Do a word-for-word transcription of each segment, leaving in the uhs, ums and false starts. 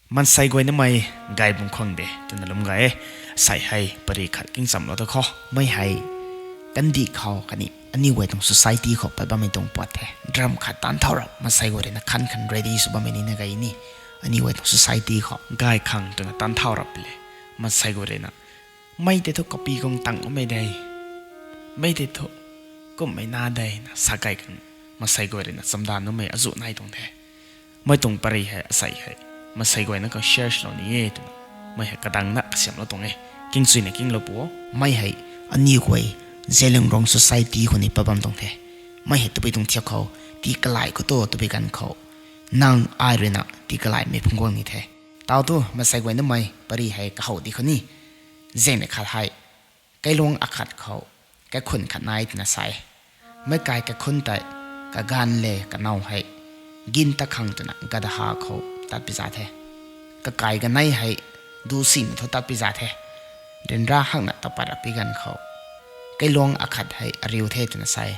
Mansei guay namei gay bung khwang de twna lum gay e. Sei hei pari khat kingchamlou ta khou. Mei hei kandih khou khatni aniu guay tuang society khou pat bammei tuang puat the. Drum khat tan thau rap mansei guay rui na khan khan ready sw bammei ni na gay ni. Aniu guay tuang society khou gay khang twna tan thau rap le. Mansei guay rui na mei tei thu kapi guang tang umei de. Mei tei thu kumhmei na de na sa gay khang mansei guay rui na chamdan numei azuh nai tuang the. Mei tuang pari hei asei hei mansei guay na khou share swlou ni e twna mei hei kadang na kasiamlou tuang e. Kingchuina kinglou pu o. Mei hei aniu guay Zeliangrong society khou ni pat bam tuang the. Mei hei tabui tuang thiak khou tii kalai khou tu tabui ganv khou nang ai rui na tii kalaimei phungc guang ni the. Tau thu mansei guay namei pari hei kahow di khou ni. Zaeng na khat hei kailuang akhat khou kaikhun khat nai twna sa e. Meic kai kaikhun tei kaganv le kanow hei gin tat khang twna gadaha khou tat pi za the. Kakai ganei hei du sina thu tat pi za the. Ryanra hakna tapat rap pi ganv khou kailuang akhat hei ariu the twna sa e.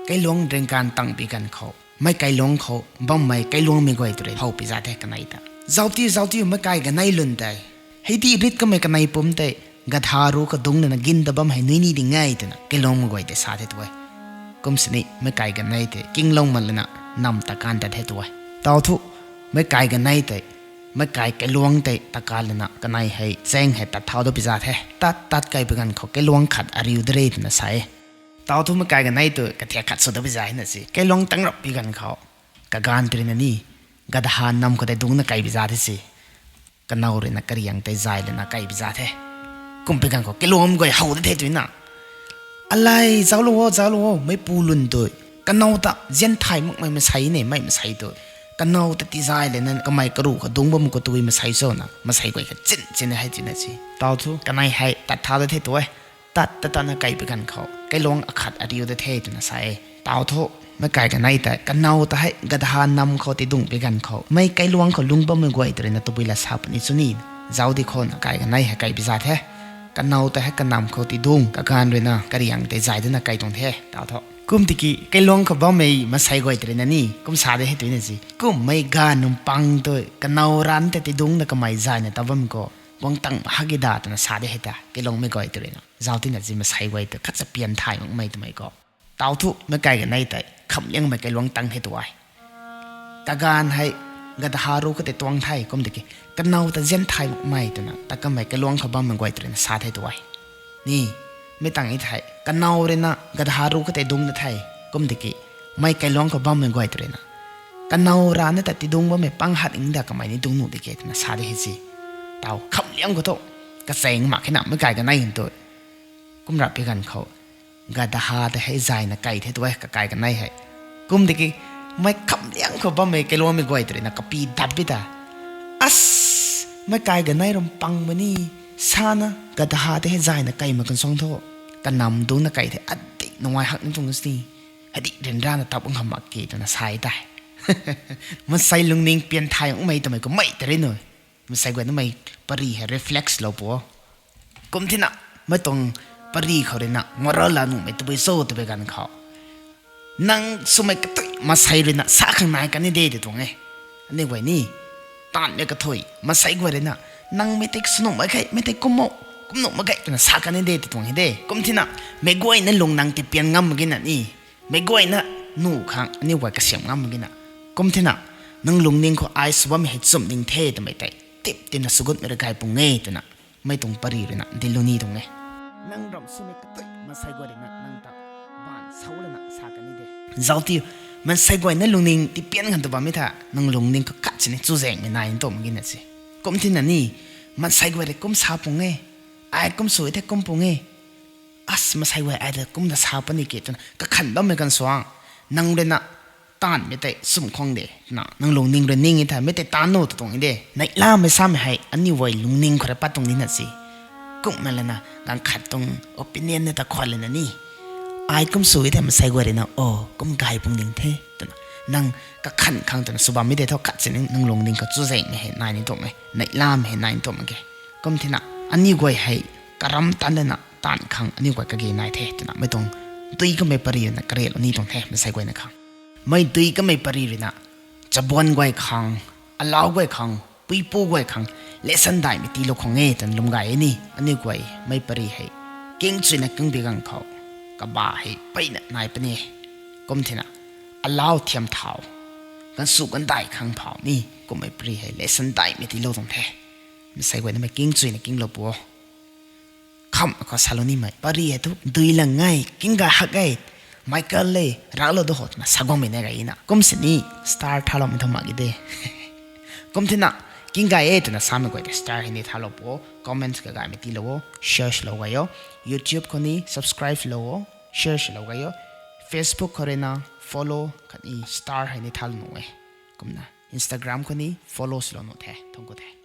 Kailuang ryngkan tang pi ganv khou meic kailuang khou bammei kailuangmei guay tw rui how pi za the kanei ta. Zauc tiu, zauc tiu, meic kai ganei lwn tei, hei di rit kamei kanei pumc tei gadha ru khou dungc lana gin ta bam hei nui ni ding e twna kailuangmei guay tei sa the tu e. Kum sini meic kai ganei tei kinglou man lana nam ta kan tat the tu e. Tau thu meic kai ganei tei meic kai kailuang tei ta kan lana kanei hei chaeng hei tat thau da pi za the. Tat tat kai pi ganv khou kailuang khat ariu de re twna sa e. Tau thu meic kai ganei tu kathiak khat sw da pi za hei na si. Kailuang tang rap pi ganv khou kaganv tei rui na ni gadaha nam khou tei dungc na kai pi za the si. Kanow rui na kariang tei zay lana kai pi za the. Kum pi ganv khou kailuangmei guay how de the twna, alei zauclou o, zauclou o, meic pu lwn tu kanow ta zian thay makmei mansei ne, mei mansei tu kanow ta tizay lana kamei karuh khou dungc bam khou tui mansei cho na mansei guay kachin chin hei twna si. Tau thu kanei hei tat thau da the tu e. Tat tat tatna kai pi ganv khou kailuang akhat ariu da the twna sa e. Tau thu meic kai ganei tei kanow ta hei gadaha nam khou ti dungc pi ganv khou meic kailuang khou lungc bammei guay tw rui na tabui la sa puni chu ni. Zauc di khou na kai ganei hei kai pi za the. Kanow ta hei kanam khou ti dungc kaganv rui na kariang tei zay dana kai tuang the tau thu. Kum tiki kailuang khou bammei mansei guay tw rui na ni kum sa de hei twna si. Kummei ganv nunc pang tu kanow ranc tei ti dungc na kamei zayna ta bam khou guang tang hak gi da twna sa de hei ta kailuangmei guay tw rui na. Zauc tina si mansei guay tu khat sa pian thay makmei twmei khou. Tau thu meic kai ganei tei khamliangmei kailuang tang the tu e. Kaganv hei gadaha ru khou tei tuang the kum tiki kanow ta zian thay makmei twna ta kamei kailuang khou bammei guay tw rui na sa the tu e. Ni, mei tang i thei kanow rui na gadaha ru khou tei dungc na the kum tiki meic kailuang khou bammei guay tw rui na kanow ranc na ta ti dungc bammei pang hat ing da kamei ni dungc nuh di ke twna sa de hei si. Tau khamliang khou thu kachaeng mak khe na meic kai ganei hin tu. Kum rap pi ganv khou gadaha tei hei zayna kai the tu e kakai ganei hei. Kum tiki meic khamliang khou bammei kailuangmei guay tw rui na kapi dat pi ta. As, meic kai ganei ram pang ma ni, sana gadaha tei hei zayna kai ma kan suang thu kanam dungc na kai the adik nungai hak ni tuang si. Hei di ryanra na tap ngam mak ke twna sa e tei. Mansei lungning pian thay makmei twmei kummei tei rui nu. Mansei guay namei pari hei reflect lou pu o. Kum thina, mei tuang pari khou rui na moral la nuhmei tabui cho tw pi ganv khou, nang swmei katui mansei rui na sa khang nai kan ni de tw tuang e. Aniu guay ni, taanvmei kathui mansei guay rui na, nang mei tei sw nuh mak ge, mei tei kum o, kum nuh mak ge twna sa kan ni de tw tuang e de. Kum thina, meic guayna lung nang tipian ngam mak ge na ni, meic guayna nuh khang aniu guay kasiam ngam mak ge na. Kum thina, nang lungning khou ai sw bammei hei chumh ning the twmei tei tip tina sw gutmei rui gay pung e twna mei tuang pari rui na dilu ni tuang e. Nang ram swmei katui mansei guay rui na nang ta baanv sau lana sa kan ni de. Zauc tiu, mansei guayna lungning tipian khang tu bammei tha nang lungning khou khat sini chuzaenghmei nai ni tuang mak ge na si. Kum thina ni, mansei guay rui kum sa pung e, ai kum sw thei kum pung e, as mansei guay ai ta kum ta sa puni ke twna kakhan bammei kan suang, nang rui na taanvmei tei sumh khwang de na nang lungning rui ning e thei mei tei taanv nu tw tuang e de. Neihlamei samei hei aniu guay lungning khou rui pat tuang ni na si. Kumna lana ganv khat tuang opinion na ta khwan lana ni, ai kum sw thei mansei guay rui na o kum gay pung ding the twna nang kakhan khang twna sw bammei tei thu khat sini nang lungning khou chuzaenghmei hei nai ni tuang e, neihlamei hei nai ni tuang mak ge. Kum thina, aniu guay hei karam tan lana taanv khang aniu guay kage nai the twna mei tuang dui kamei pari rui na karelou ni tuang the mansei guayna khang. Mei dui kamei pari rui na chabuan guay khang, alau guay khang, puipu guay khang lesson daihmei tiilou khang e twna lwm gay e ni. Aniu guay mei pary hei kingchuina kingbi ganv khou kaba hei peyna nai puni. Kum thena alau thiam thau, gansu gandai khang phau ni kummei pary hei lesson daihmei tiilou tuang the. Masei guay namei kingchuina kinglou pu o. Kham khou salou nimei pary hei thu dui lang e, kingga hak e, Michael le, raclou du ho twna sa guangmei na gay na. Kum sini star thaloumei thu mak ge de. Kum thena kinggay e twna samei guay tei star hei ni thalou pu o, comment kagaymei tiilou o, share swlou gay o, YouTube khou ni subscribe lou o, share swlou gay o, Facebook khou rui na follow khatni star hei ni thalou nuh e. Kumna Instagram khou ni follow swlou nuh the, thangc ku the.